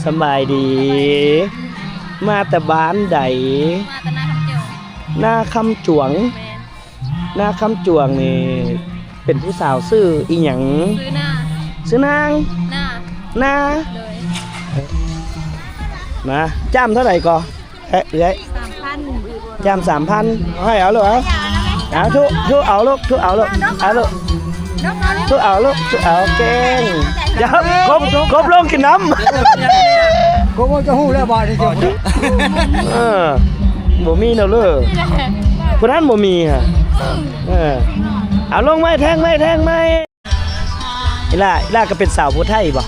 ສະບາຍດີ. ມາແຕ່ບ້ານໃດ? ມາແຕ່ນາຄຳຈວງ. ນາຄຳຈວງ. ແມ່ນ. ນາຄຳຈວງນີ້ເປັນຜູ້ສາວຊື່ອີ່ຫຍັງ? ຊື່ນາ. ຊື່ນາງ? ນາ. ນາ. ໂດຍ. ມາ ຈ້າມເທົ່າໃດກໍ? ເອີ ເອື້ອຍ ສາມພັນ. ຢ້ຳສາມພັນ ເອົາໃຫ້ເອົາລູກ ເອົາ ເອົາ ທຸ ທຸເອົາລູກ ທຸເອົາລູກ ເອົາລູກ ທຸເອົາລູກ ທຸເອົາ ເກັ່ງ ຢ່າ ກົບ ກົບລົງກິນນ້ຳ. ກົບ ຈະຮູ້ແລ້ວບາດນີ້ ເອີ ບໍ່ມີແນວເລີ ຜູ້ນັ້ນບໍ່ມີຫະ ເອີ ເອົາລົງໄວ້ ແທງໄວ້ ແທງໄວ້. ອີ່ຫຼ້າ ອີ່ຫຼ້າກໍເປັນສາວຜູ້ໄທບໍ່?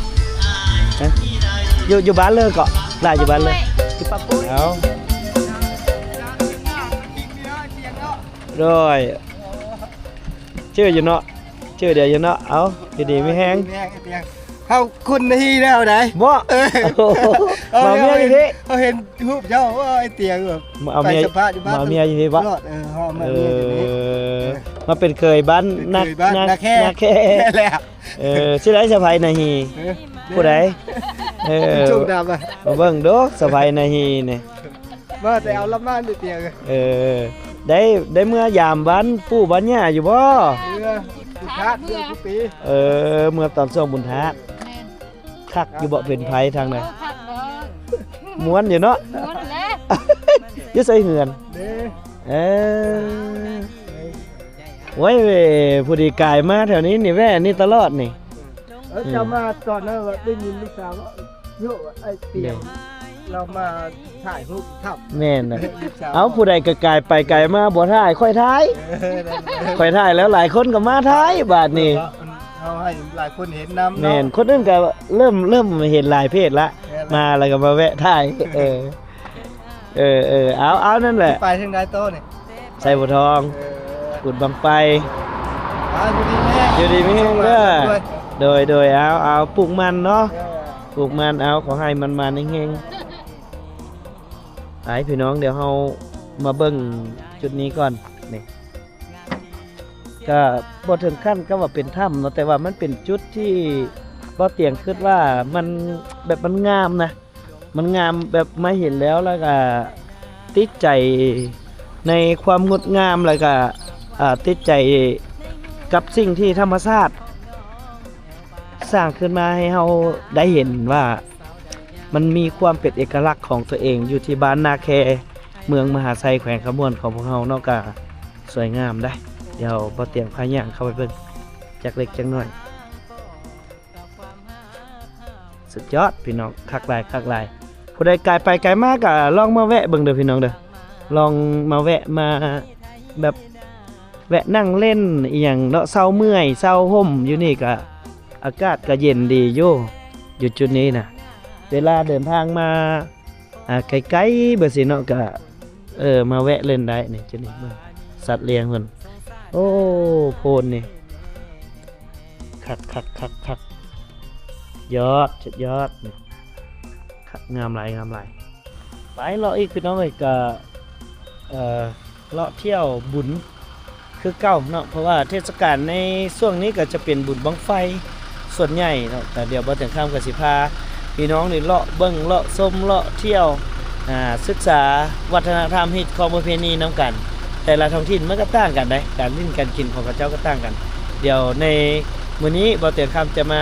ຮະ? ຢູ່ ຢູ່ບ້ານເລີເກາະ? ຫຼ້າຢູ່ບ້ານເລີ ຢູ່ປາກໂປ້ຍ. ເອົາ ໂດຍ ຊື່ຢູ່ເນາະ ຊື່ດຽວຢູ່ເນາະ. ເອົາ ຢູ່ດີມີແຮງ ເຮົາຄຸ້ນໜ້າທີ່ແລ້ວໃດ໋ ບໍ່? ເອີ ມາເມຍຢູ່ພີ້ ເຮົາເຫັນ ຮູບເຈົ້າ ໂອ້ຍ ເຕຍ ມາເອົາເມຍ ມາເອົາເມຍຢູ່ພີ້ບໍ່? ເອີ ເຮົາເອົາເມຍຢູ່ພີ້ ເອີ ມາເປັນເຂີຍບ້ານນາ ເຂີຍບ້ານນາ ນາແຄ ນາແຄ ແລ້ວ ເອີ ຊື່ໃດສະໃພ້ນາຮີ ເອີ ຜູ້ໃດ? ເອີ ຈຸກດຳ ມາເບິ່ງດູສະໃພ້ນາຮີນີ້ ມາແຕ່ເອົາລະມານເຕຍ ເອີ ໄດ້ ໄດ້ເມືອຍາມບ້ານປູ່ບ້ານຍ່າຢູ່ບໍ່? ເມືອ ບຸນທາດ ເມືອທຸກປີ ເອີ ເມືອຕອນຊ່ວງບຸນທາດ ແມ່ນ. ຄັກຢູ່ບໍ່ ເປັນໄພທາງໃດ? ໂອ້ ຄັກເນາະ ມ່ວນຢູ່ເນາະ ມ່ວນແຫຼະ ຢູ່ໃສເຮືອນ? ເດ້ ເອີ ໂອ້ຍ ຜູ້ດີກາຍມາແຖວນີ້ນີ້ ແວ່ນີ້ຕະຫຼອດນີ້ ເອີ ເຈົ້າມາຕອນນັ້ນວ່າໄດ້ຍິນລູກສາວວ່າ ໂຍ ໄອ້ຕຽງ ເດ້ ລາວມາຖ່າຍຮູບທຳ ແມ່ນນະ ລູກສາວ ເອົ້າ ຜູ້ໃດກໍກາຍໄປກາຍມາບໍ່ຖ່າຍ ຂ້ອຍຖ່າຍ ເອີ ຂ້ອຍຖ່າຍແລ້ວຫຼາຍຄົນກໍມາຖ່າຍບາດນີ້ ເຮົາໃຫ້ຫຼາຍຄົນເຫັນນຳເນາະ ແມ່ນ ຄົນອື່ນກໍເລີ່ມ ເລີ່ມເຫັນຫຼາຍເພຈລະ ແມ່ນ ມາແລ້ວກໍມາແວະຖ່າຍ ເອີ ເອີ ເອີ ເອົາ ເອົາ ນັ້ນແຫຼະ ໄປທາງໃດຕໍ່ນີ້? ໄຊບົວທອງ ເອີ ບຸນບັ້ງໄຟ ອ່າ ຢູ່ດີມີແຮງ ຢູ່ດີມີແຮງເດີ ໂດຍ ໂດຍ ເອົາ ເອົາ ປູກມັນເນາະ ເອີ ປູກມັນ ເອົາ ຂໍໃຫ້ມັນມາແຮງໆ ໄປ ພີ່ນ້ອງ ດຽວເຮົາມາເບິ່ງຈຸດນີ້ກ່ອນ ນີ້ ກະບໍ່ເຖິງຂັ້ນກັບວ່າເປັນຖ້ຳເນາະ ແຕ່ວ່າມັນເປັນຈຸດທີ່ບ່າວຕຽງຄິດວ່າມັນ ແບບມັນງາມນະ ມັນງາມ ແບບມາເຫັນແລ້ວ ແລ້ວກະຕິດໃຈໃນຄວາມງົດງາມ ແລ້ວກະ ອ່າ ຕິດໃຈກັບສິ່ງທີ່ທຳມະຊາດສ້າງຂຶ້ນມາໃຫ້ເຮົາໄດ້ເຫັນວ່າ ມັນມີຄວາມເປັນເອກະລັກຂອງຕົວເອງ ຢູ່ທີ່ບ້ານນາແຄ ເມືອງມະຫາໄຊ ແຂວງຄຳມ່ວນຂອງພວກເຮົາເນາະ ກະສວຍງາມໄດ໋. ດຽວບ່າວຕຽງພາຍ່າງເຂົ້າໄປເບິ່ງຈັກເລັກຈັກນ້ອຍ. ສຸດຍອດພີ່ນ້ອງ ຄັກຫຼາຍ ຄັກຫຼາຍ. ຜູ້ໃດກາຍໄປກາຍມາກະລອງມາແວະເບິ່ງເດີພີ່ນ້ອງເດີ ລອງມາແວະ ມາແບບ ແວະນັ່ງຫຼິ້ນອີ່ຫຍັງເນາະ ເຊົາເມື່ອຍເຊົາຮົ່ມຢູ່ນີ້ກະ ອາກາດກະເຢັນດີຢູ່ ຢູ່ຈຸດນີ້ນະ. ເວລາເດີນທາງມາ ອ່າ ໄກໆແບບຊີ້ເນາະ ກະ ເອີ ມາແວະຫຼິ້ນໄດ້ນີ້ ຈຸດນີ້ເບິ່ງ ສັດລ້ຽງເພິ່ນ ໂອ້ ໂພນນີ້ ຄັກໆໆໆ ຍອດ ສຸດຍອດ ຄັກ ງາມຫຼາຍ ງາມຫຼາຍ. ໄປເລາະອີກພີ່ນ້ອງເອີຍ ກະ ເອີ ເລາະທ່ຽວບຸນຄືເກົ່າເນາະ ເພາະວ່າເທດສະການໃນຊ່ວງນີ້ກໍຈະເປັນບຸນບັ້ງໄຟສ່ວນໃຫຍ່ເນາະ. ກະດຽວບ່າວຕຽງຄຳກໍຊິພາພີ່ນ້ອງນີ້ເລາະເບິ່ງ ເລາະຊົມ ເລາະທ່ຽວ ອ່າ ສຶກສາວັດທະນະທຳ ຮີດຄອງປະເພນີນຳກັນ. ແຕ່ລະທ້ອງຖິ່ນມັນກໍຕ່າງກັນເດ້ ການຫຼິ້ນການກິນຂອງເຂົາເຈົ້າກໍຕ່າງກັນ. ດຽວໃນມື້ນີ້ບ່າວຕຽງຄຳຈະມາ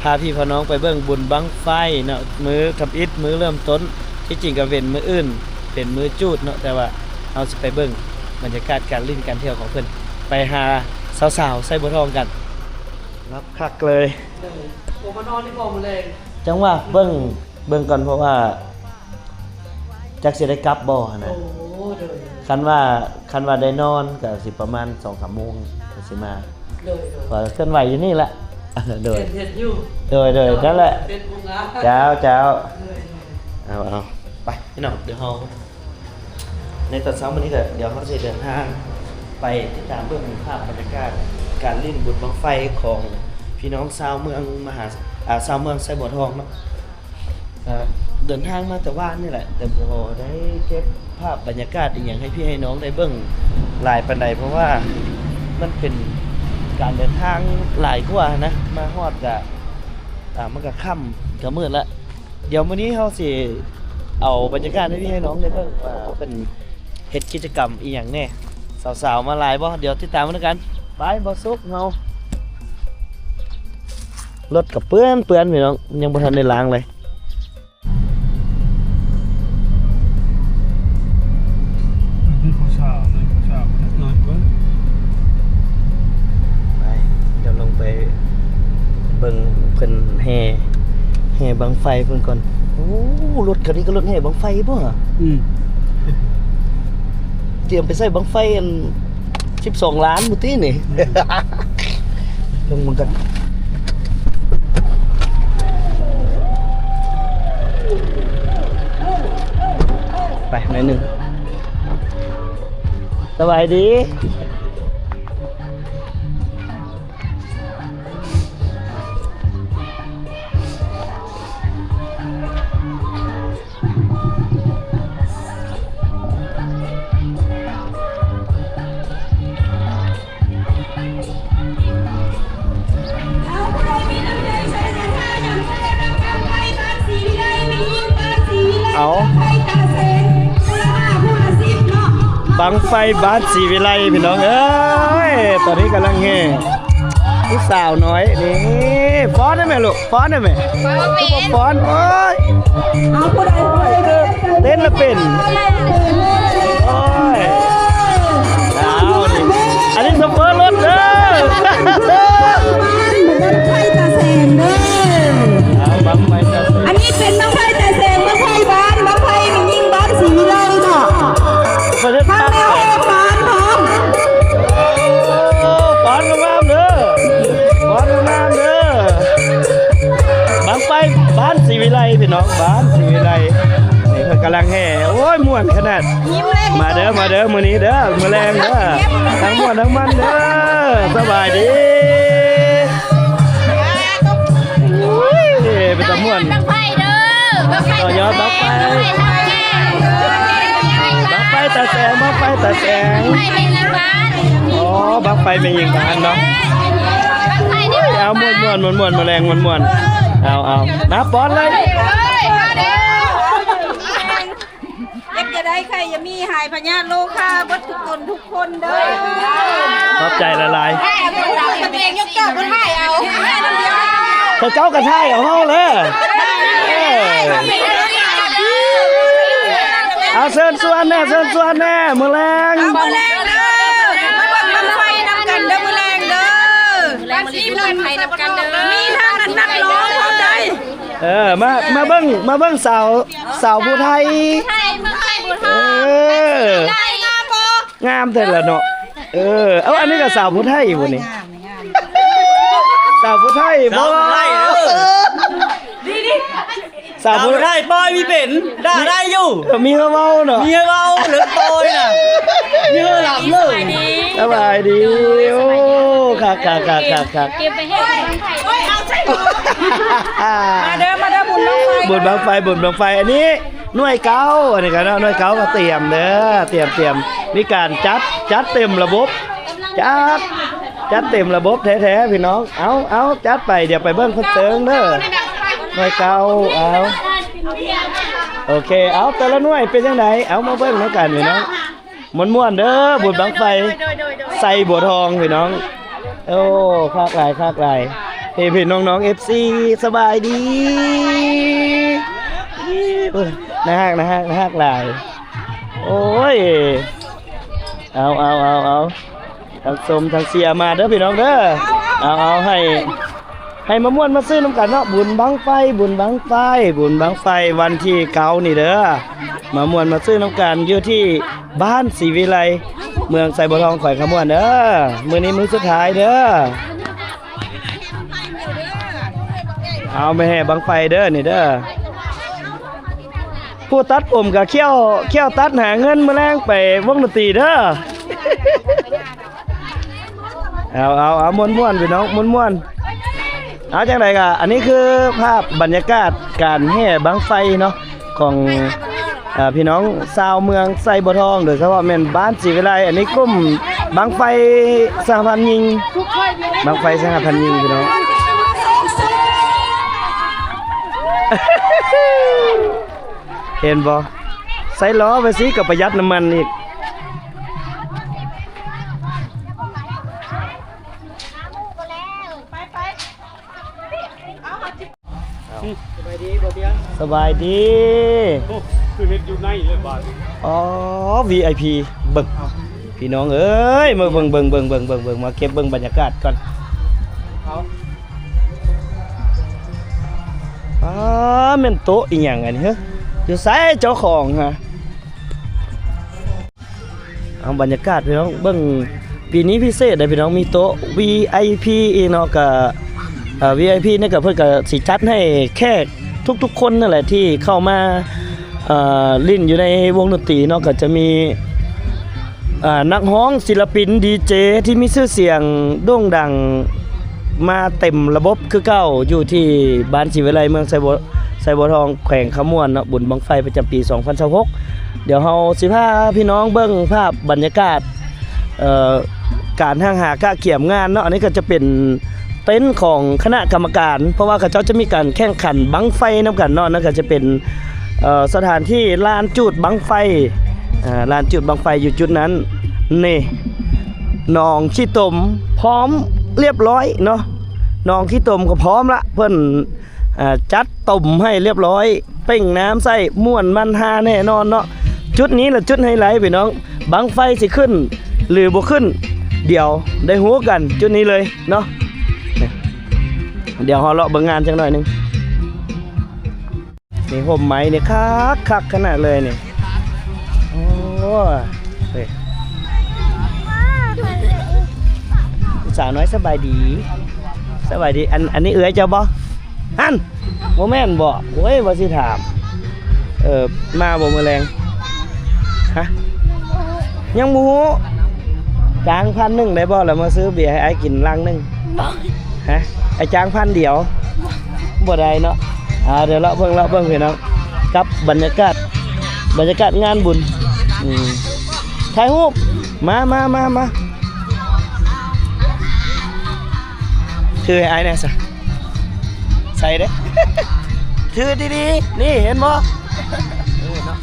ພາພີ່ພານ້ອງໄປເບິ່ງບຸນບັ້ງໄຟເນາະ ມື້ທຳອິດ ມື້ເລີ່ມຕົ້ນ. ທີ່ຈິງກໍເປັນມື້ອື່ນ ເປັນມື້ຈູດເນາະ ແຕ່ວ່າເຮົາຊິໄປເບິ່ງບັນຍາກາດການຫຼິ້ນການທ່ຽວຂອງເພິ່ນ ໄປຫາສາວໆ ໄຊບົວທອງກັນ. ຄັກເລີຍ ໂດຍ ໂອ ມານອນນີ້ບໍ່ມື້ແລງ? ຈັ່ງວ່າເບິ່ງ ເບິ່ງກ່ອນ ເພາະວ່າຈັກຊິໄດ້ກັບບໍ່ຫັ້ນນະ. ໂອ້ ໂດຍ ຄັນວ່າ ຄັນວ່າໄດ້ນອນກໍຊິປະມານສອງສາມໂມງກໍຊິມາ. ໂດຍ ໂດຍ ວ່າເຄື່ອນໄຫວຢູ່ນີ້ແຫຼະ. ໂດຍ ເຫັນ ເຫັນຢູ່. ໂດຍ ໂດຍ ນັ້ນແຫຼະ. ເປັນຜູ້ງາມ. ເຈົ້າ ເຈົ້າ. ໂດຍ ໂດຍ ເອົາ ເອົາ ໄປພີ່ນ້ອງ ດຽວເຮົາ ໃນຕອນເຊົ້າມື້ນີ້ກໍດຽວເຮົາຊິເດີນທາງໄປຕິດຕາມເບິ່ງພາບບັນຍາກາດການຫຼິ້ນບຸນບັ້ງໄຟຂອງພີ່ນ້ອງຊາວເມືອງມະຫາ ອ່າ ຊາວເມືອງໄຊບົວທອງເນາະ. ກະເດີນທາງມາແຕ່ວານນີ້ແຫຼະ ແຕ່ບໍ່ໄດ້ເກັບພາບບັນຍາກາດອີ່ຫຍັງໃຫ້ພີ່ໃຫ້ນ້ອງໄດ້ເບິ່ງຫຼາຍປານໃດ ເພາະວ່າມັນເປັນການເດີນທາງຫຼາຍກວ່ານະ. ມາຮອດກະ ອ່າ ມັນກະຄ່ຳກະມືດລະ. ດຽວມື້ນີ້ເຮົາຊິເອົາບັນຍາກາດໃຫ້ພີ່ໃຫ້ນ້ອງໄດ້ເບິ່ງວ່າເພິ່ນເຮັດກິດຈະກຳອີ່ຫຍັງແດ່. ສາວໆມາຫຼາຍບໍ່? ດຽວຕິດຕາມກັນນຳກັນ. ໄປ ບໍ່ສຸກເຮົາ. ລົດກໍເປື້ອນໆ ພີ່ນ້ອງ, ຍັງບໍ່ທັນໄດ້ລ້າງເລີຍ. ຜູ້ສາວ ຜູ້ສາວ ນ້ອຍເບິ່ງ ໄປ ດຽວລົງໄປເບິ່ງເພິ່ນແຫ່ ແຫ່ບັ້ງໄຟເພິ່ນກ່ອນ. ໂອ້ ລົດຄັນນີ້ກໍລົດແຫ່ບັ້ງໄຟບໍ່? ອືມ ຕຽມໄປໃສ່ບັ້ງໄຟອັນສິບສອງລ້ານມື້ຕິນີ້. ລົງເບິ່ງກັນ ໄປໜ້ອຍໜຶ່ງ. ສະບາຍດີ. ເອົາ ບັ້ງໄຟບ້ານສີວິໄລ ພີ່ນ້ອງເອີຍ ຕອນນີ້ກຳລັງແຫ່ ຜູ້ສາວນ້ອຍນີ້ ຟ້ອນໄດ້ໄໝລູກ? ຟ້ອນໄດ້ໄໝ? ຟ້ອນບໍ່ເປັນ ຟ້ອນ ໂອ້ຍ ເອົາຜູ້ໃດ ເຕັ້ນລະເປັນ ໂອ້ຍ ດາວນີ້ ອັນນີ້ໂຊເຟີລົດເດີ ບັ້ງໄຟຕາແສງເດີ ເອົາ ບັ້ງໄຟຕາແສງ ອັນນີ້ເປັນບັ້ງໄຟຕາແສງ ບັ້ງໄຟບ້ານ ບັ້ງໄຟແມ່ຍິງບ້ານສີວິໄລເນາະ ປະເທດ ທາງແນວຮອງບ້ານພ້ອມ ໂອ້ ຟ້ອນງາມໆເດີ ຟ້ອນງາມໆເດີ ບັ້ງໄຟບ້ານສີວິໄລ ພີ່ນ້ອງ ບ້ານສີວິໄລ ນີ້ເພິ່ນກຳລັງແຫ່ ໂອ້ຍ ມ່ວນຂະໜາດ ມາເດີ ມາເດີ ມື້ນີ້ເດີ ມື້ແລງເດີ ທັງມ່ວນທັງມັນເດີ ສະບາຍດີ ໂອ້ຍ ເປັນຕາມ່ວນ ບັ້ງໄຟເດີ ຕໍ່ຍອດບັ້ງໄຟ ບັ້ງໄຟຕາແສງ ບັ້ງໄຟຕາແສງ ບັ້ງໄຟແມ່ຍິງບ້ານ ອໍ ບັ້ງໄຟແມ່ຍິງບ້ານເນາະ ບັ້ງໄຟເດີ ເອົາ ມ່ວນໆ ມ່ວນໆ ມື້ແລງມ່ວນໆ ເອົາໆ ມາປ້ອນເລີຍ ເອີຍ ມາເດີ ເຈັບຢ່າໄດ້ ໄຂ້ຢ່າມີ ຫາຍພະຍາດໂລຄາເບິດທຸກຕົນທຸກຄົນເດີ ຂອບໃຈຫຼາຍໆ ໃຫ້ເອົາຕົວເອງຍົກເຈົ້າບໍ່ຖ່າຍເອົາ ເຂົາເຈົ້າກໍຖ່າຍເອົາເຮົາເລີຍ ເອີ ເອົາ ເຊີນຊວນແດ່ ເຊີນຊວນແດ່ ມື້ແລງ ເອົາ ມື້ແລງເດີ ມາເບິ່ງບັ້ງໄຟນຳກັນເດີ ມື້ແລງເດີ ມີທັງນັກຮ້ອງພ້ອມໃດ ເອີ ມາ ມາເບິ່ງ ມາເບິ່ງສາວ ສາວຜູ້ໄທ ເອີ ງາມແທ້ລະເນາະ ເອີ ເອົາ ອັນນີ້ກໍສາວຜູ້ໄທບໍ່ນີ້ ສາວຜູ້ໄທບໍ່ ສາວຜູ້ໄທ ສາວຜູ້ໄທ ປ່ອຍມີເປັນ ດ່າໄດ້ຢູ່ ເອີ ມີໃຫ້ເວົ້າເນາະ ມີໃຫ້ເວົ້າເລື່ອງປ່ອຍນະ ມີໃຫ້ລຳເລີຍ ສະບາຍດີ ໂອ້ ຄັກໆໆໆໆ ເກັບໄປໃຫ້ ໂອ້ຍ ເອົາໃສ່ ມາເດີ ມາເດີ ບຸນບັ້ງໄຟ ບຸນບັ້ງໄຟ ບຸນບັ້ງໄຟ ອັນນີ້ໜ່ວຍເກົ້າ ອັນນີ້ກໍເນາະ ໜ່ວຍເກົ້າກໍຕຽມເດີ ຕຽມ ຕຽມ ມີການຈັດ ຈັດເຕັມລະບົບ ຈັດ ຈັດເຕັມລະບົບແທ້ໆ ພີ່ນ້ອງ ເອົາ ເອົາ ຈັດໄປ ດຽວໄປເບິ່ງຄົນເຕີງເດີ ໜ່ວຍເກົ້າ ເອົາ ໂອເຄ ເອົາ ແຕ່ລະໜ່ວຍເປັນຈັ່ງໃດ ເອົາ ມາເບິ່ງນຳກັນ ພີ່ນ້ອງ ມ່ວນໆເດີ ບຸນບັ້ງໄຟ ໂດຍໆໆໆ ໄຊບົວທອງ ພີ່ນ້ອງ ໂອ້ ຄັກຫຼາຍ ຄັກຫຼາຍ ເອີ ພີ່ນ້ອງໆ ເອັຟຊີ ສະບາຍດີ ເອີ ໜ້າຮັກ ໜ້າຮັກ ໜ້າຮັກຫຼາຍ ໂອ້ຍ ເອົາ ເອົາ ເອົາ ເອົາ ທັງຊົມທັງເຊຍມາເດີພີ່ນ້ອງເດີ ເອົາ ເອົາ ໃຫ້ ໃຫ້ມາມ່ວນມາຊື່ນຳກັນເນາະ ບຸນບັ້ງໄຟ ບຸນບັ້ງໄຟ ບຸນບັ້ງໄຟ ວັນທີເກົ້ານີ້ເດີ ມາມ່ວນມາຊື່ນຳກັນຢູ່ທີ່ບ້ານສີວິໄລ ເມືອງໄຊບົວທອງ ແຂວງຄຳມ່ວນເດີ ມື້ນີ້ມື້ສຸດທ້າຍເດີ ເອົາ ມາແຫ່ບັ້ງໄຟເດີນີ້ເດີ ຜູ້ຕັດຜົມກໍຄ້ຽວ ຄ້ຽວຕັດຫາເງິນ ມື້ແລງໄປວົງດົນຕີເດີ ເອົາ ເອົາ ເອົາ ມ່ວນໆ ພີ່ນ້ອງ ມ່ວນໆ ເອົາ ຈັ່ງໃດກໍ ອັນນີ້ຄືພາບບັນຍາກາດການແຫ່ບັ້ງໄຟເນາະ ຂອງ ເອີ ພີ່ນ້ອງຊາວເມືອງໄຊບົວທອງ ໂດຍສະເພາະແມ່ນບ້ານສີວິໄລ ອັນນີ້ກຸ່ມບັ້ງໄຟສະຫະພັນຍິງ ບັ້ງໄຟສະຫະພັນຍິງ ພີ່ນ້ອງ. ເຫັນບໍ່? ໃສ່ລໍ້ໄປຊິກໍປະຢັດນ້ຳມັນອີກ. ສະບາຍດີ ບໍ່ດຽວ ສະບາຍດີ. ໂອ້ ຄືເຮັດຢູ່ໃນເລີຍບາດນີ້. ອໍ ວີໄອພີ ເບິ່ງ ພີ່ນ້ອງເອີຍ ມາເບິ່ງ ເບິ່ງ ເບິ່ງ ເບິ່ງ ເບິ່ງ ມາເກັບເບິ່ງບັນຍາກາດກ່ອນ. ເອົາ ອ້າ ແມ່ນໂຕະອີ່ຫຍັງອັນນີ້ ເຮີ ຢູ່ໃສເຈົ້າຂອງຫະ? ເອົາ ບັນຍາກາດພີ່ນ້ອງເບິ່ງ ປີນີ້ພິເສດເດ້ພີ່ນ້ອງ ມີໂຕະວີໄອພີອີກເນາະ. ກະ ເອີ ວີໄອພີນີ້ກະເພິ່ນກະຊິຈັດໃຫ້ແຂກທຸກໆຄົນນັ້ນແຫຼະ ທີ່ເຂົ້າມາ ເອີ ຫຼິ້ນຢູ່ໃນວົງດົນຕີເນາະ. ກະຈະມີ ເອີ ນັກຮ້ອງ ສິນລະປິນ ດີເຈ ທີ່ມີຊື່ສຽງໂດ່ງດັງ ມາເຕັມລະບົບຄືເກົ່າ ຢູ່ທີ່ບ້ານສີວິໄລ ເມືອງໄຊບົວ ໄຊບົວທອງ ແຂວງຄຳມ່ວນເນາະ ບຸນບັ້ງໄຟປະຈຳປີສອງພັນຊາວຫົກ. ດຽວເຮົາຊິພາພີ່ນ້ອງເບິ່ງພາບບັນຍາກາດ ເອີ ການຫ້າງຫາກະກຽມງານເນາະ. ອັນນີ້ກໍຈະເປັນເຕັນຂອງຄະນະກຳມະການ ເພາະວ່າເຂົາເຈົ້າຈະມີການແຂ່ງຂັນບັ້ງໄຟນຳກັນເນາະ. ນັ້ນກໍຈະເປັນ ເອີ ສະຖານທີ່ລານຈູດບັ້ງໄຟ ເອີ ລານຈູດບັ້ງໄຟຢູ່ຈຸດນັ້ນ. ນີ້ ໜອງຂີ້ຕົມພ້ອມລຽບລ້ອຍເນາະ ໜອງຂີ້ຕົມກໍພ້ອມລະ ເພິ່ນ ເອີ ຈັດຕົມໃຫ້ລຽບລ້ອຍ ເປັ່ງນ້ຳໃສ່ ມ່ວນມັນຮາແນ່ນອນເນາະ. ຈຸດນີ້ລະຈຸດໄຮໄລພີ່ນ້ອງ ບັ້ງໄຟຊິຂຶ້ນ ຫຼື ບໍ່ຂຶ້ນ ດຽວໄດ້ຮູ້ກັນຈຸດນີ້ເລີຍເນາະ. ດຽວເຮົາເລາະເບິ່ງງານຈັກໜ້ອຍໜຶ່ງ. ນີ້ຮົ່ມໄມ້ນີ້ຄັກ ຄັກຂະໜາດເລີຍນີ້. ໂອ້ ເອີຍ ສາວນ້ອຍສະບາຍດີ ສະບາຍດີ. ອັນ ອັນນີ້ເອື້ອຍເຈົ້າບໍ່? ຫັ້ນ ບໍ່ແມ່ນບໍ່? ໂອ້ຍ ວ່າຊິຖາມ. ເອີ ມາບໍ່ມື້ແລງ? ຮະ? ຍັງບໍ່ຮູ້. ຈ້າງພັນໜຶ່ງໄດ້ບໍ່? ແລ້ວມາຊື້ເບຍໃຫ້ອ້າຍກິນລັງໜຶ່ງ. ບໍ່. ຮະ? ອ້າຍຈ້າງພັນດຽວ. ບໍ່ໄດ້ເນາະ. ອ່າ ດຽວເລາະເບິ່ງ ເລາະເບິ່ງພີ່ນ້ອງ ກັບບັນຍາກາດ ບັນຍາກາດງານບຸນ. ອືມ ຖ່າຍຮູບ ມາ ມາ ມາ ມາ ຖືໃຫ້ອ້າຍແດ່ຊະ. ໃສ່ເດ້ ຖືດີໆ ນີ້ເຫັນບໍ່? ເອີເນາະ.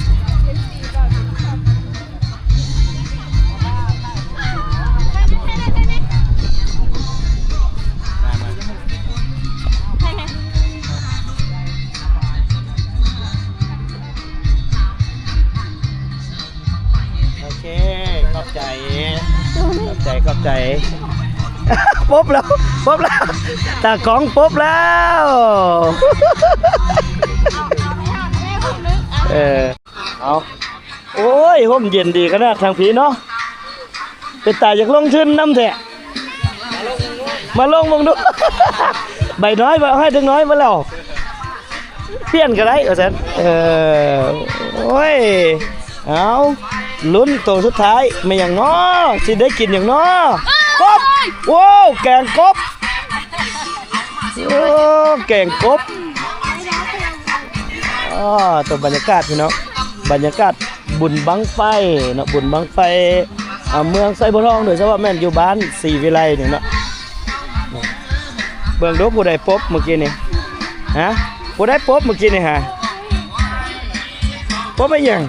ໂອເຄ ຂອບໃຈ ຂອບໃຈ ຂອບໃຈ. ປົບແລ້ວ ປົບແລ້ວ ຕາກ້ອງປົບແລ້ວ. ເອີ ເອົາ ໂອ້ຍ ຮົ່ມເຢັນດີຂະໜາດທາງພີ້ເນາະ. ເປັນຕາຢາກລົງທຶນນຳແທ້. ມາລອງເບິ່ງດູ. ໃບນ້ອຍ ເອົາໃຫ້ເດັກນ້ອຍເບິດແລ້ວ. ປ່ຽນກໍໄດ້ວ່າຊັ້ນ. ເອີ ໂອ້ຍ ເອົາ ລຸ້ນໂຕສຸດທ້າຍ ແມ່ນຫຍັງນໍ? ຊິໄດ້ກິນຫຍັງນໍ? ກົບ. ໂອ້ ແກງກົບ. ໂອ້ ແກງກົບ. ອໍ ຕົວບັນຍາກາດພີ່ນ້ອງ ບັນຍາກາດ ບຸນບັ້ງໄຟເນາະ ບຸນບັ້ງໄຟ ອ່າ ເມືອງໄຊບົວທອງ ໂດຍສະເພາະແມ່ນຢູ່ບ້ານສີວິໄລນີ້ເນາະ. ເບິ່ງດູ ຜູ້ໃດປົບມື້ກີ້ນີ້? ຮະ? ຜູ້ໃດປົບມື້ກີ້ນີ້ຫາ? ປົບອີ່ຫຍັງ?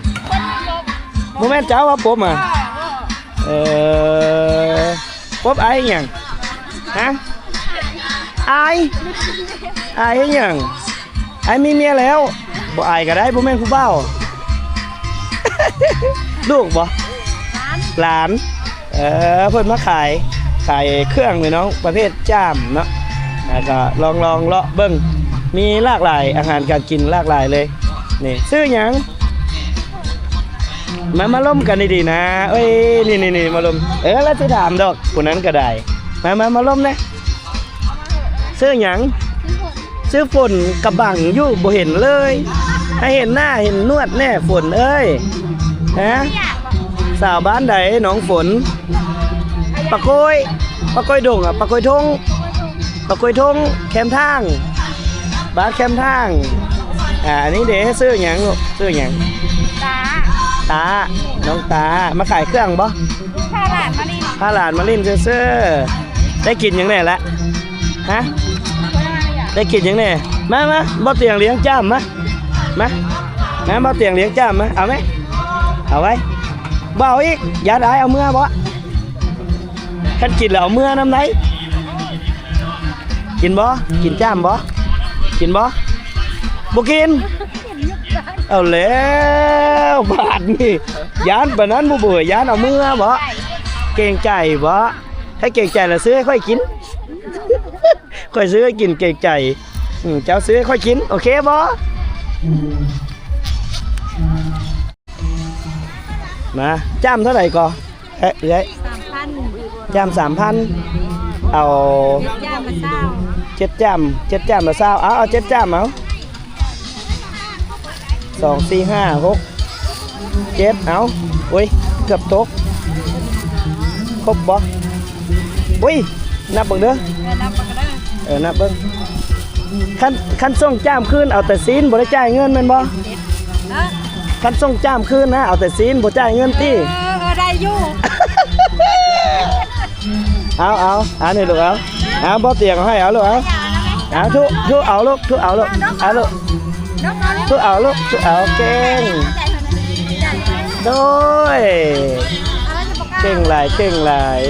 ບໍ່ແມ່ນເຈົ້າວ່າປົບຫາ? ເອີ ປົບອ້າຍອີ່ຫຍັງ? ຮະ? ອາຍ ອາຍເຮັດຫຍັງ? ອ້າຍມີເມຍແລ້ວ. ບໍ່ອາຍກໍໄດ້ ບໍ່ແມ່ນຜູ້ບ່າວ. ລູກບໍ່? ຫຼານ ຫຼານ. ເອີ ເພິ່ນມາຂາຍ ຂາຍເຄື່ອງພີ່ນ້ອງ ປະເພດຈ້າມເນາະ. ແລ້ວກໍລອງ ລອງເລາະເບິ່ງ ມີຫຼາກຫຼາຍ ອາຫານການກິນຫຼາກຫຼາຍເລີຍ. ນີ້ ຊື່ຫຍັງ? ມາ ມາລົມກັນດີໆນະ. ເອີຍ ນີ້ໆໆ ມາລົມ. ເອີ ລະຊິຖາມດອກ ຜູ້ນັ້ນກໍໄດ້. ມາ ມາ ມາລົມແດ່. ຊື່ຫຍັງ? ຊື່ຝົນ. ກະບັງຢູ່ ບໍ່ເຫັນເລີຍ. ໃຫ້ເຫັນໜ້າເຫັນໜວດແດ່ ຝົນເອີຍ. ຮະ? ສາວບ້ານໃດ ນ້ອງຝົນ? ປາໂກ້ຍ ປາໂກ້ຍດົງອະ ປາໂກ້ຍທົ່ງ. ປາໂກ້ຍທົ່ງ ແຄມທາງ ບ້ານແຄມທາງ. ອ່າ ອັນນີ້ເດ ຊື່ຫຍັງລູກ? ຊື່ຫຍັງ? ຕາ ຕາ ນ້ອງຕາ. ມາຂາຍເຄື່ອງບໍ່? ພາຫຼານມາຫຼິ້ນ ພາຫຼານມາຫຼິ້ນຊື່ໆ. ໄດ້ກິນຫຍັງແດ່ລະ? ຮະ? ໄດ້ກິນຫຍັງແດ່? ມາ ມາ ບໍ່ຕຽງລ້ຽງຈ້າມມາ. ມາ ມາ ບໍ່ຕຽງລ້ຽງຈ້າມ ມາ ເອົາໄໝ? ເອົາໄວ້. ບໍ່ເອົາອີກ? ຢ້ານອ້າຍເອົາເມືອບໍ່? ຄັນກິນແລ້ວເອົາເມືອນຳໃດ. ກິນບໍ່? ກິນຈ້າມບໍ່? ກິນບໍ່? ບໍ່ກິນ. ເອົາແລ້ວບາດນີ້ ຢ້ານປານນັ້ນບໍ່ ບໍ່ ຢ້ານເອົາເມືອບໍ່? ເກງໃຈບໍ່? ໃຫ້ເກງໃຈລະຊື້ໃຫ້ຂ້ອຍກິນ. ຂ້ອຍຊື້ໃຫ້ກິນ ເກງໃຈ. ອືມ ເຈົ້າຊື້ໃຫ້ຂ້ອຍກິນ ໂອເຄບໍ່? ມາ ຈ້າມເທົ່າໃດກໍ ເອີ ເອື້ອຍ? ສາມພັນ. ຈ້າມສາມພັນ ເອົາ ເຈັດຈ້າມລະຊາວ ເຈັດຈ້າມ ເຈັດຈ້າມລະຊາວ. ເອົາ ເອົາເຈັດຈ້າມ ເອົາ ສອງ ສີ່ ຫ້າ ຫົກ ເຈັດ ເອົາ ໂອ້ຍ ເກືອບຕົກ. ຄົບບໍ່? ໂອ້ຍ ນັບເບິ່ງເດີ ເອີ ນັບເບິ່ງເດີ ເອີ ນັບເບິ່ງ. ຄັນ ຄັນສົ່ງຈ້າມຄືນ ເອົາແຕ່ຊີ້ນ ບໍ່ໄດ້ຈ່າຍເງິນແມ່ນບໍ່? ເອີ ຄັນສົ່ງຈ້າມຄືນນະ ເອົາແຕ່ຊີ້ນ ບໍ່ຈ່າຍເງິນຕິ? ເອີ ເອີ ໄດ້ຢູ່. ເອົາ ເອົາ ອັນນີ້ລູກ ເອົາ ເອົາ ບໍ່ຕຽງເອົາໃຫ້ ເອົາລູກ ເອົາ ເອົາ ທຸ ທຸເອົາລູກ ທຸເອົາລູກ ເອົາລູກ ທຸເອົາລູກ ທຸເອົາ ເກັ່ງ ໂດຍ ເກັ່ງຫຼາຍ ເກັ່ງຫຼາຍ.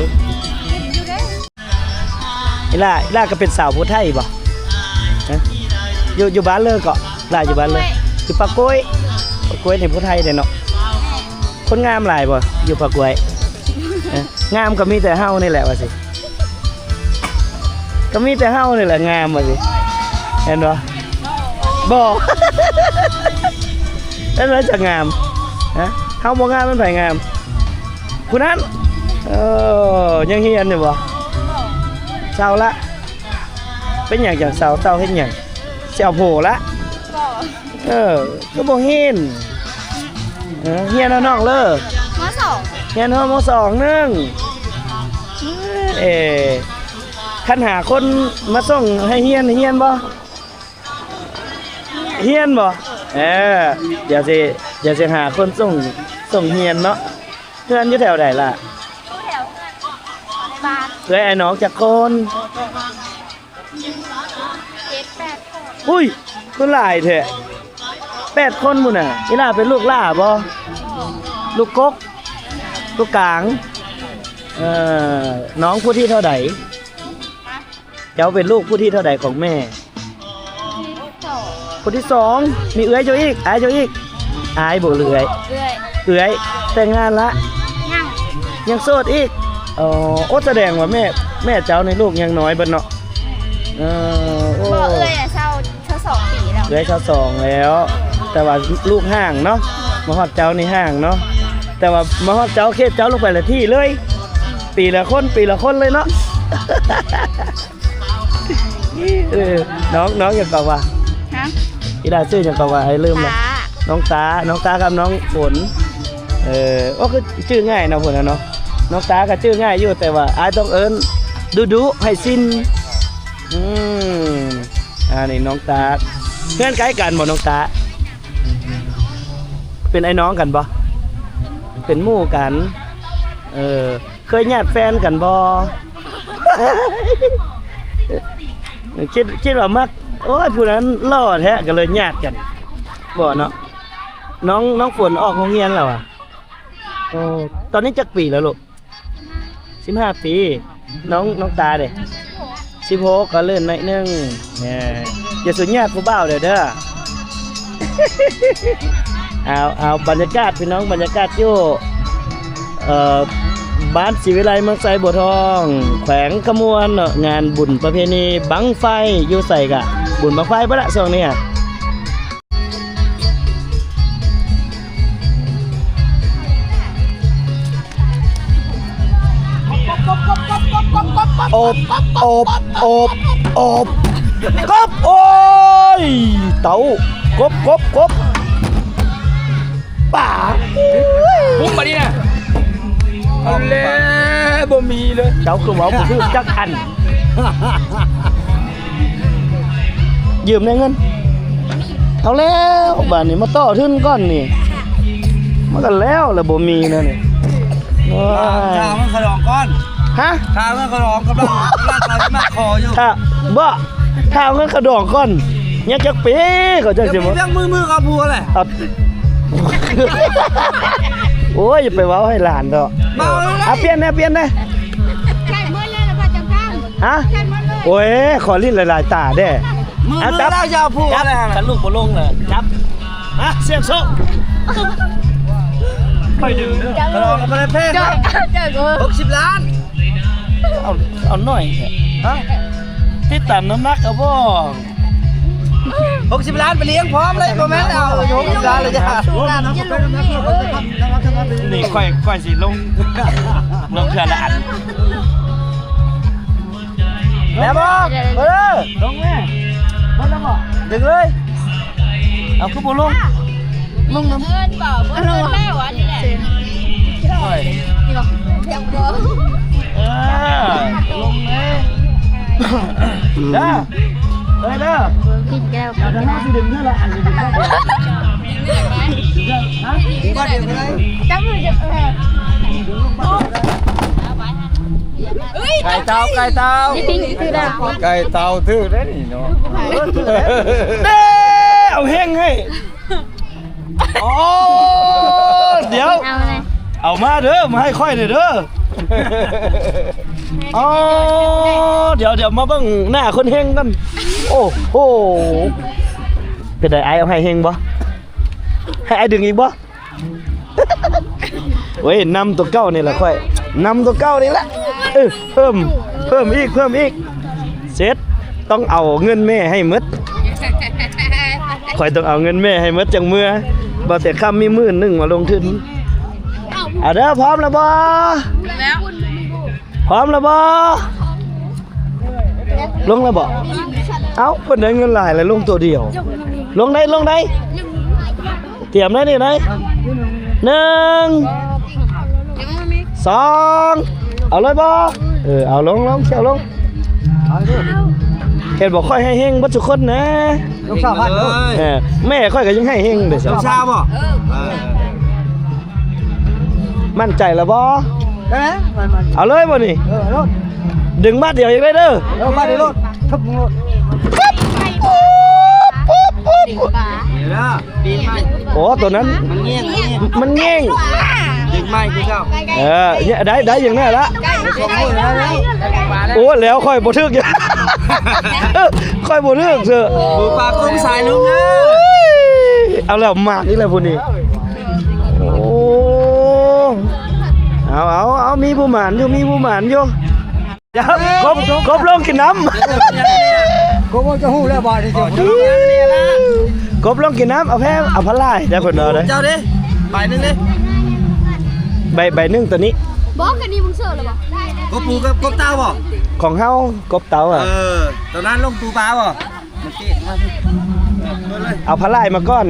ອີ່ຫຼ້າ ອີ່ຫຼ້າກໍເປັນສາວຜູ້ໄທບໍ່? ຮະ ຢູ່ ຢູ່ບ້ານເລີເກາະ? ຫຼ້າຢູ່ບ້ານເລີ ຢູ່ປາກກ້ວຍ ປາກກ້ວຍນີ້ຜູ້ໄທເດ້ເນາະ. ຄົນງາມຫຼາຍບໍ່ຢູ່ປາກກ້ວຍ? ຮະ ງາມກໍມີແຕ່ເຮົານີ້ແຫຼະວ່າຊິ ກໍມີແຕ່ເຮົານີ້ແຫຼະງາມວ່າຊິ ແມ່ນບໍ່? ບໍ່ ແມ່ນວ່າຈະງາມ ຮະ ເຮົາບໍ່ງາມແມ່ນໃຜງາມ? ຜູ້ນັ້ນ ເອີ ຍັງຮຽນຢູ່ບໍ່? ເຊົາລະ. ເປັນຫຍັງຈັ່ງເຊົາ? ເຊົາເຮັດຫຍັງ? ຊິເອົາຜົວລະ? ບໍ່ ເອີ ຄືບໍ່ຮຽນ? ເອີ ຮຽນເນາະນ້ອງເລີ ມໍສອງ ຮຽນຮອດມໍສອງໜຶ່ງ. ເອີ ຄັນຫາຄົນມາສົ່ງໃຫ້ຮຽນ ຮຽນບໍ່? ຮຽນບໍ່? ເອີ ດຽວຊິ ດຽວຊິຫາຄົນສົ່ງ ສົ່ງຮຽນເນາະ. ເຮືອນຢູ່ແຖວໃດລະ? ຢູ່ແຖວເຮືອນ ໃນບ້ານ. ເອື້ອຍອ້າຍນ້ອງຈັກຄົນ? ເຈັດແປດຄົນ. ອຸ້ຍ ຄືຫຼາຍແທ້ ແປດຄົນພຸ້ນນະ. ອີ່ຫຼ້າເປັນລູກຫຼ້າບໍ່? ລູກກົກ ລູກກາງ. ເອີ ນ້ອງຜູ້ທີເທົ່າໃດ? ເຈົ້າເປັນລູກຜູ້ທີເທົ່າໃດຂອງແມ່? ຜູ້ທີສອງ. ມີເອື້ອຍເຈົ້າອີກ ອ້າຍເຈົ້າອີກ? ອ້າຍບໍ່ ຫຼືເອື້ອຍ? ເອື້ອຍ. ເອື້ອຍ ແຕ່ງງານລະ? ຍັງ ຍັງໂສດອີກ. ອໍ ໂອ້ ສະແດງວ່າແມ່ ແມ່ເຈົ້ານີ້ລູກຍັງນ້ອຍເບິດເນາະ. ເອີ ໂອ້ ບໍ່ ເອື້ອຍຊາວ ຊາວສອງປີແລ້ວ ເອື້ອຍຊາວສອງແລ້ວ ແຕ່ວ່າລູກຫ່າງເນາະ ມາຮອດເຈົ້ານີ້ຫ່າງເນາະ ແຕ່ວ່າມາຮອດເຈົ້າ ເຂດເຈົ້າລົງໄປລະທີ່ເລີຍ ປີລະຄົນ ປີລະຄົນເລີຍເນາະ. ເອີ ນ້ອງ ນ້ອງຫຍັງກໍວ່າ? ຮະ? ອີ່ຫຼ້າຊື່ຫຍັງກໍວ່າ? ໃຫ້ລືມລະ. ຕາ. ນ້ອງຕາ ນ້ອງຕາກັບນ້ອງຝົນ. ເອີ ໂອ້ ຄືຈື່ງ່າຍເນາະ ພຸ້ນນະເນາະ. ນ້ອງຕາກໍຈື່ງ່າຍຢູ່ ແຕ່ວ່າອ້າຍຕ້ອງເອີ້ນດຸໆ ໃຫ້ຊິນ. ອືມ ອັນນີ້ນ້ອງຕາ. ເຮືອນໃກ້ກັນບໍ່ນ້ອງຕາ? ເປັນອ້າຍນ້ອງກັນບໍ່? ເປັນໝູ່ກັນ. ເອີ ເຄີຍຍາດແຟນກັນບໍ່? ຄິດ ຄິດວ່າມັກ ໂອ້ຍ ຜູ້ນັ້ນຫຼໍ່ແທ້ ກໍເລີຍຍາດກັນ ບໍ່ເນາະ. ນ້ອງ ນ້ອງຝົນອອກໂຮງຮຽນແລ້ວຫວາ? ໂອ້ ຕອນນີ້ຈັກປີແລ້ວລູກ? ສິບຫ້າປີ. ນ້ອງ ນ້ອງຕາເດ? ສິບຫົກ ກໍເລີ້ນໜ້ອຍໜຶ່ງ. ເອີ ຢ່າສູນຍາດຜູ້ບ່າວເດີ ເດີ. ເອົາ ເອົາ ບັນຍາກາດພີ່ນ້ອງ ບັນຍາກາດຢູ່ ເອີ ບ້ານສີວິໄລ ເມືອງໄຊບົວທອງ ແຂວງຄຳມ່ວນເນາະ ງານບຸນປະເພນີບັ້ງໄຟ ຢູ່ໃສກະບຸນບັ້ງໄຟເບິດລະຊ່ວງນີ້. ອົບ ອົບ ອົບ ອົບ ກົບ ໂອ້ຍ ເຕົາ ກົບ ກົບ ກົບ ປາ ປຸບບາດນີ້ນະ ເອົາແລ້ວ ບໍ່ມີເລີຍ ເຈົ້າຄືເວົ້າບໍ່ຖືກຈັກອັນ. ຢືມແດ່ເງິນ. ເອົາແລ້ວ ບາດນີ້ມາຕໍ່ທຶນກ່ອນນີ້ ມັນກໍແລ້ວລະ ບໍ່ມີແລ້ວນີ້. ໂອ້ຍ ຖ້າເອົາເງິນເຂົ້າດອງກ່ອນ. ຮະ? ຖ້າເອົາເງິນເຂົ້າດອງ ກຳລັງ ກຳລັງ ກຳລັງມາຂໍຢູ່. ຖ້າ ບໍ່ ຖ້າເອົາເງິນເຂົ້າດອງກ່ອນ. ຍັງຈັກປີ ເຂົາເຈົ້າຊິບໍ່ ຍັງມືໆກັບຜົວແຫຼະ ເອົາ ໂອ້ຍ ຢ່າໄປເວົ້າໃຫ້ຫຼານເດາະ ເວົ້າແລ້ວນະ ອ່ະ ປ່ຽນແດ່ ປ່ຽນແດ່ ໃຊ້ໝົດເລີຍລະ ພະເຈົ້າຂ້າ ຮະ ໃຊ້ໝົດເລີຍ ໂອ້ຍ ຂໍຫຼິ້ນຫຼາຍໆຕາແດ່ ມື ອ່ະ ຈັບ ແລ້ວຈະເອົາຜົວແລ້ວ ຄັນລູກບໍ່ລົງນະ ຈັບ ມາ ສ່ຽງໂຊກ ໄປດຶງເດີ ເອົາໄປເລີຍ ເຈົ້າ ຫົກສິບລ້ານ ເອົາ ເອົາໜ້ອຍແທ້ ຮະ ຕິດຕາມນ້ຳໜັກເອົາບໍ່ ຫົກສິບລ້ານໄປລ້ຽງພ້ອມເລີຍ ບໍ່ແມ່ນເອົາຫົກສິບລ້ານເລີຍຈ້າ ນີ້ຂ້ອຍ ຂ້ອຍຊິລົງ ລົງເທື່ອລະອັນ ແລ້ວບໍ່ ເອີ ລົງແມ່ ເບິດແລ້ວບໍ່ ດຶງເລີຍ ເອົາ ຄືບໍ່ລົງ ລົງນຳ ເອີ້ນບໍ່ ເອີ້ນແລ້ວອັນນີ້ແຫຼະ ໂອ້ຍ ເອີ ລົງເລີຍ ເດີ ເອີ ເດີ ກິນແກ້ວ ເອົາ ເຮົາຊິດຶງເທື່ອລະອັນ ດຶງເທື່ອລະອັນ ຮະ ຈັບມື ໄກ່ເຕົ່າ ໄກ່ເຕົ່າ ໄກ່ເຕົ່າຖືກໄດ້ນີ້ເນາະ ເດ້ ເອົາແຮງໃຫ້ ໂອ້ ດຽວ ເອົາມາເດີ ມາໃຫ້ຂ້ອຍແດ່ເດີ ອໍ ດຽວ ດຽວມາເບິ່ງໜ້າຄົນເຮັງກັນ ໂອ້ໂຫ ເປັນໃດອ້າຍ ເອົາໃຫ້ເຮັງບໍ່ ໃຫ້ອ້າຍດຶງອີກບໍ່? ໂອ້ຍ ນຳຕົວເກົ່ານີ້ລະຂ້ອຍ ນຳຕົວເກົ່ານີ້ລະ ເອີ ເພີ່ມ ເພີ່ມອີກ ເພີ່ມອີກ ເສັດ ຕ້ອງເອົາເງິນແມ່ໃຫ້ໝົດ ຂ້ອຍຕ້ອງເອົາເງິນແມ່ໃຫ້ໝົດຈັ່ງເມືອ ບໍ່ແຕ່ຄຳມີໝື່ນໜຶ່ງມາລົງທຶນ ເອົາເດີ ພ້ອມແລ້ວບໍ່? ແລ້ວ ພ້ອມແລ້ວບໍ່? ລົງແລ້ວບໍ່? ເອົ້າ ເພິ່ນໄດ້ເງິນຫຼາຍແລ້ວ ລົງໂຕດຽວ ລົງໄດ້ ລົງໄດ້ ຕຽມໄດ້ນີ້ໄດ້ ໜຶ່ງ ສອງ ເອົາເລີຍບໍ່? ເອີ ເອົາລົງ ລົງ ເອົາລົງ ເຫັນບໍ່ ຂ້ອຍໃຫ້ເຮັງເບິດທຸກຄົນນະ ລົງຊາວພັນເດີ ເອີ ແມ່ຂ້ອຍກໍຍັງໃຫ້ເຮັງເດ້ ລົງຊາວບໍ່? ເອີ ໝັ້ນໃຈແລ້ວບໍ່? ເອີ ໝັ້ນ ໝັ້ນ ເອົາເລີຍບໍ່ນີ້? ເອີ ເອົາໂລດ ດຶງບາດດຽວອີກໄດ້ເດີ ເອີ ບາດດຽວໂລດ ທຶບໂລດ ໂອ້ ໂຕນັ້ນ ມັນແຍງ ມັນແຍງ ດຶງໃໝ່ຄືເກົ່າ ເອີ ໄດ້ ໄດ້ຢ່າງນັ້ນລະ ໂອ້ ແລ້ວຂ້ອຍບໍ່ຖືກ ຂ້ອຍບໍ່ຖືກເຊີ ໝູປ່າກົງສາຍລຸງເດີ ເອົາແລ້ວ ໝາກອີກແລ້ວຜູ້ນີ້ ໂອ້ ເອົາ ເອົາ ເອົາ ມີຜູ້ໝານຢູ່ ມີຜູ້ໝານຢູ່ ເອົາ ກົບ ກົບລົງກິນນ້ຳ ກົບຈະຮູ້ແລ້ວບາດນີ້ ກົບລົງກິນນ້ຳ ເອົາແພ ເອົາພະລາຍ ໄດ້ຜົນເອົາເດ້ ເຈົ້າເດ້ ໃບໜຶ່ງເດ້ ໃບ ໃບໜຶ່ງໂຕນີ້ ບໍ່ ກະນີ້ມຶງເສີແລ້ວບໍ່ ກົບປູກັບ ກົບເຕົ່າບໍ່ ຂອງເຮົາ ກົບເຕົ່າອະ ເອີ ໂຕນັ້ນລົງປູປາບໍ່ ເອົາພະລາຍມາກ່ອນ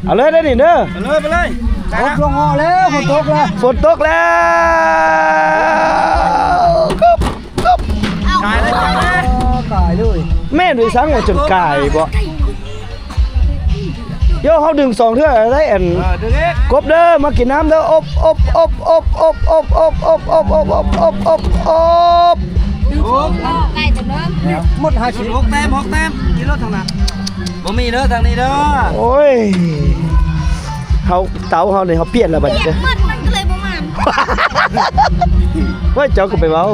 ເອົາເລີຍເດີນີ້ເດີ ໄປເລີຍ ໄປເລີຍ ກົບລົງເຫາະແລ້ວ ຝົນຕົກແລ້ວ ຝົນຕົກແລ້ວ ກົບ ກົບ ກາຍເລີຍ ກາຍເລີຍ ກາຍເລີຍ ແມ່ນດ້ວຍຊ້ຳວ່າຈົນກາຍບໍ່ ໂຢ ເຮົາດຶງສອງເທື່ອໄດ້ອັນ ເອີ ດຶງອີກ ກົບເດີ ມາກິນນ້ຳເດີ ອົບ ອົບ ໝົດຫ້າສິບ ຫົກແຕ້ມ ຫົກແຕ້ມ ກິນໂລດທາງນັ້ນ ບໍ່ມີເດີ ທາງນີ້ເດີ ໂອ້ຍ ເຮົາ ເຕົາເຮົານີ້ ເຮົາປ່ຽນແລ້ວບັດນີ້ເດີ ມັນກໍເລີຍບໍ່ມາ ໂອ້ຍ ເຈົ້າກໍໄປເວົ້າ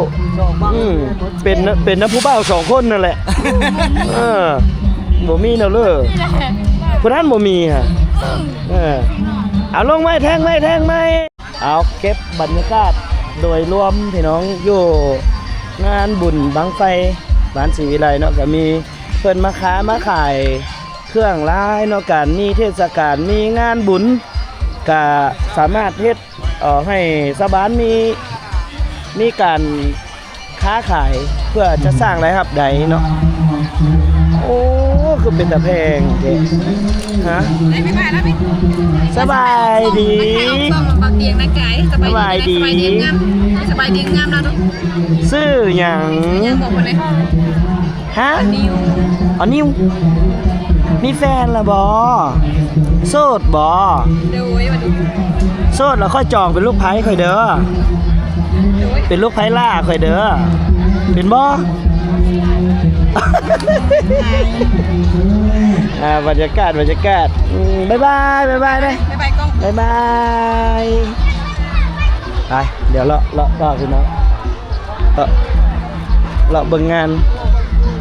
ອືມ ເປັນ ເປັນນຳຜູ້ບ່າວສອງຄົນນັ້ນແຫຼະ ເອີ ບໍ່ມີແນວເລີ ຜູ້ນັ້ນບໍ່ມີຫະ ເອີ ເອົາລົງໃໝ່ ແທ່ງໃໝ່ ແທ່ງໃໝ່ ເອົາ ເກັບບັນຍາກາດໂດຍລວມພີ່ນ້ອງ ຢູ່ງານບຸນບັ້ງໄຟບ້ານສີວິໄລເນາະ ກໍມີເພິ່ນມາຄ້າມາຂາຍເຄື່ອງຫຼາຍເນາະ ການມີເທດສະການ ມີງານບຸນ ກະສາມາດເຮັດ ເອີ ໃຫ້ຊາວບ້ານມີ ມີການຄ້າຂາຍ ເພື່ອຈະສ້າງລາຍຮັບໄດ້ເນາະ ໂອ້ ຄືເປັນຕາແພງແທ້ ຮະ ສະບາຍດີ ສະບາຍດີ ສະບາຍດີງາມ ສະບາຍດີງາມ ຊື່ຫຍັງ? ຫຍັງບອກເພິ່ນເລີຍ ຮະ? ນິວ ອໍ ນິວ ມີແຟນລະບໍ? ໂສດບໍ? ໂດຍ ໂສດລະຂ້ອຍຈອງເປັນລູກໃພ້ຂ້ອຍເດີ ໂດຍ ເປັນລູກໃພ້ຫຼ້າຂ້ອຍເດີ ເປັນບໍ? ອ່າ ບັນຍາກາດ ບັນຍາກາດ ອືມ ບາຍບາຍ ບາຍບາຍເດີ້ ບາຍບາຍກ້ອງ ບາຍບາຍ ໄປ ດຽວເລາະ ເລາະຕໍ່ພີ່ນ້ອງ ເລາະ ເລາະເບິ່ງງານ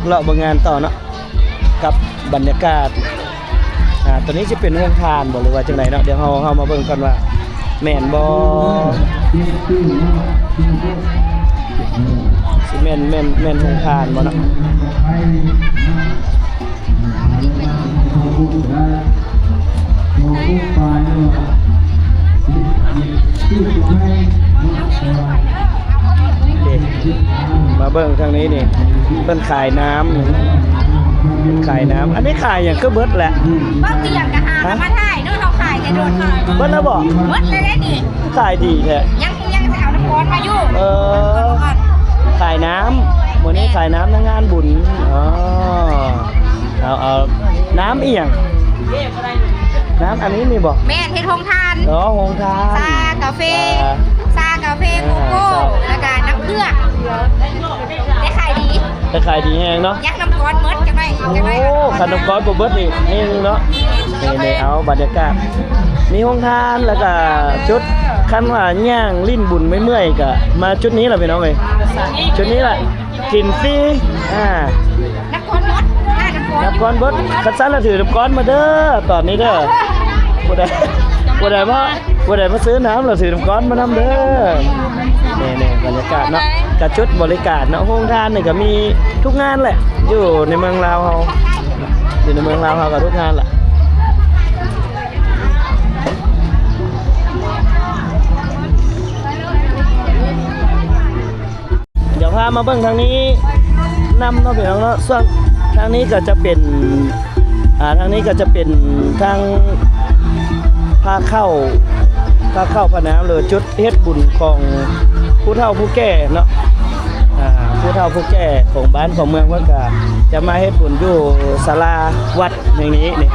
ເລາະເບິ່ງງານຕໍ່ເນາະ ກັບບັນຍາກາດ ອ່າ ຕົວນີ້ຊິເປັນໂຮງທານບໍ່ ຫຼືວ່າຈັ່ງໃດເນາະ ດຽວເຮົາ ເຮົາມາເບິ່ງກ່ອນວ່າ ແມ່ນບໍ່ ຊິແມ່ນ ແມ່ນ ແມ່ນໂຮງທານບໍ່ເນາະ ນີ້ ມາເບິ່ງທາງນີ້ນີ້ ເພິ່ນຂາຍນ້ຳ ເພິ່ນຂາຍນ້ຳ ອັນນີ້ຂາຍຫຍັງຄືເບິດແຫຼະ ເບິ່ງອີ່ຫຍັງກະຫາກະມາຖ່າຍເນາະ ເຮົາຂາຍແຕ່ໂດນ ເບິດແລ້ວບໍ່ ເບິດແລ້ວເດ້ນີ້ ຂາຍດີແທ້ ຍັງ ຍັງຊິເອົານ້ຳກ້ອນມາຢູ່ ເອີ ຂາຍນ້ຳ ມື້ນີ້ຂາຍນ້ຳໃນງານບຸນ ອໍ ເອົາ ເອົາ ນ້ຳອີ່ຫຍັງ ນ້ຳອັນນີ້ນີ້ບໍ່ ແມ່ນ ເຮັດໂຮງທານ ອໍ ໂຮງທານ ຊາກາເຟ ຊາ ຊາກາເຟ ອ່າ ໂກໂກ້ ຊາ ແລ້ວກະນ້ຳເຄືອງ ແຕ່ຂາຍດີ ແຕ່ຂາຍດີແຮງເນາະ ຍັງນ້ຳກ້ອນເບິດ ຈັກໜ້ອຍ ຈັກໜ້ອຍ ໂອ້ ຄັນນ້ຳກ້ອນບໍ່ເບິດນີ້ເຮັງເນາະ ນີ້ ນີ້ ເອົາບັນຍາກາດ ມີໂຮງທານ ແລ້ວກະຈຸດ ຄັນວ່າຍ່າງຫຼິ້ນບຸນເມື່ອຍໆ ກະມາຈຸດນີ້ລະພີ່ນ້ອງເອີຍ ຈຸດນີ້ລະ ກິນຟຣີ ອ່າ ນ້ຳກ້ອນເບິດ ນ້ຳກ້ອນເບິດ ຄັນຊັ້ນລະຖືນ້ຳກ້ອນມາເດີ້ ຕອນນີ້ເດີ້ ຜູ້ໃດ ຜູ້ໃດມາ ຜູ້ໃດມາຊື້ນ້ຳລະຖືນ້ຳກ້ອນມານຳເດີ້ ນີ້ໆ ບັນຍາກາດເນາະ ກະຈຸດບໍລິການເນາະ ໂຮງທານນີ້ກະມີທຸກງານແຫຼະ ຢູ່ໃນເມືອງລາວເຮົາ ຢູ່ໃນເມືອງລາວເຮົາກະທຸກງານແຫຼະ ດຽວພາມາເບິ່ງທາງນີ້ນຳເນາະພີ່ນ້ອງເນາະ ສ່ວນທາງນີ້ກະຈະເປັນ ອ່າ ທາງນີ້ກະຈະເປັນທາງພາເຂົ້າ ພາເຂົ້າພານ້ຳ ຫຼືຈຸດເຮັດບຸນຂອງຜູ້ເຖົ້າຜູ້ແກ່ເນາະ ອ່າ ຜູ້ເຖົ້າຜູ້ແກ່ຂອງບ້ານຂອງເມືອງ ເພິ່ນກະຈະມາເຮັດບຸນຢູ່ສາລາວັດແຫ່ງນີ້ນີ້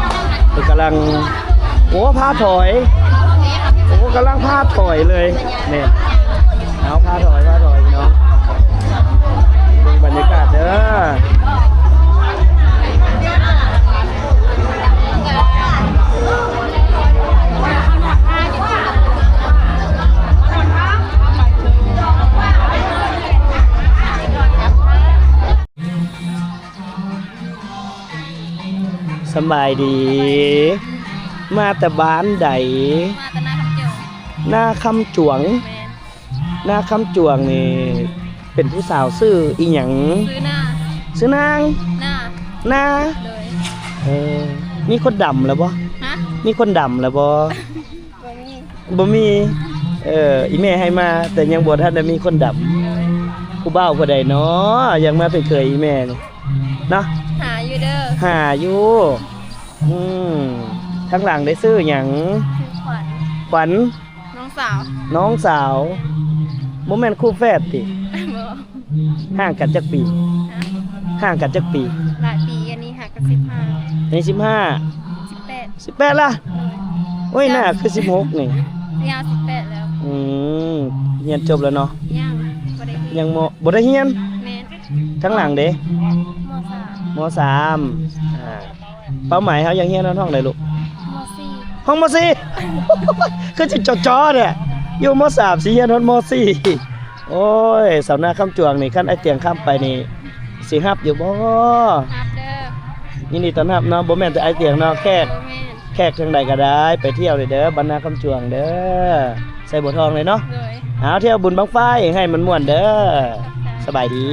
ເພິ່ນກຳລັງ ໂອ້ ພາຖອຍ ໂອ້ ກຳລັງພາຖອຍເລີຍ ນີ້ ເອົາ ພາຖອຍ ພາຖອຍພີ່ນ້ອງ ເບິ່ງບັນຍາກາດເດີ້ ສະບາຍດີ ມາແຕ່ບ້ານໃດ? ມາແຕ່ນາຄຳຈວງ ນາຄຳຈວງ ແມ່ນ ນາຄຳຈວງນີ້ເປັນຜູ້ສາວຊື່ອີ່ຫຍັງ? ຊື່ນາ ຊື່ນາງ ນາ ນາ ໂດຍ ເອີ ມີຄົນດຳແລ້ວບໍ່? ຮະ? ມີຄົນດຳແລ້ວບໍ່? ບໍ່ມີ ບໍ່ມີ ເອີ ອີ່ແມ່ໃຫ້ມາ ແຕ່ຍັງບໍ່ທັນໄດ້ມີຄົນດຳ ຜູ້ບ່າວຜູ້ໃດເນາະ ຢາກມາເປັນເຂີຍອີ່ແມ່ນີ້ເນາະ ຫາຢູ່ເດີ ຫາຢູ່ ອືມ ທາງຫຼັງໄດ້ຊື່ຫຍັງ? ຊື່ຂວັນ ຂວັນ ນ້ອງສາວ ນ້ອງສາວ ບໍ່ແມ່ນຄູ່ແຝດຕິ? ບໍ່ ຫ່າງກັນຈັກປີ? ຮະ? ຫ່າງກັນຈັກປີ? ຫຼາຍປີ ອັນນີ້ຫາກັນສິບຫ້າ ອັນນີ້ສິບຫ້າ ສິບແປດ ສິບແປດລະ? ໂດຍ ໂອ້ຍ ໜ້າຄືສິບຫົກນີ້ ສິບຫ້າ ສິບແປດແລ້ວ ອືມ ຮຽນຈົບແລ້ວເນາະ? ຍັງ ບໍ່ໄດ້ຮຽນ ຍັງ ມ ບໍ່ໄດ້ຮຽນ ແມ່ນ ທາງຫຼັງເດ? ມໍສາມ ມໍສາມ ອ່າ ເປົ້າໝາຍເຮົາຢາກຮຽນຮອດຫ້ອງໃດລູກ? ມໍສີ່ ຫ້ອງມໍສີ່ ຄືຊິຈໍ້ໆແທ້ ຢູ່ມໍສາມ ຊິຮຽນຮອດມໍສີ່ ໂອ້ຍ ສາວນາຄຳຈວງນີ້ ຄັນອ້າຍຕຽງຂ້າມໄປນີ້ ຊິຮັບຢູ່ບໍ່? ຮັບເດີ ຍິນດີຕ້ອນຮັບເນາະ ບໍ່ແມ່ນແຕ່ອ້າຍຕຽງເນາະ ແຂກ ບໍ່ແມ່ນ ແຂກທາງໃດກະໄດ້ ໄປທ່ຽວເດີ ບ້ານນາຄຳຈວງເດີ ໄຊບົວທອງເລີຍເນາະ ໂດຍ ເອົາ ທ່ຽວບຸນບັ້ງໄຟໃຫ້ມັນມ່ວນເດີ ຂອບໃຈ ສະບາຍດີ.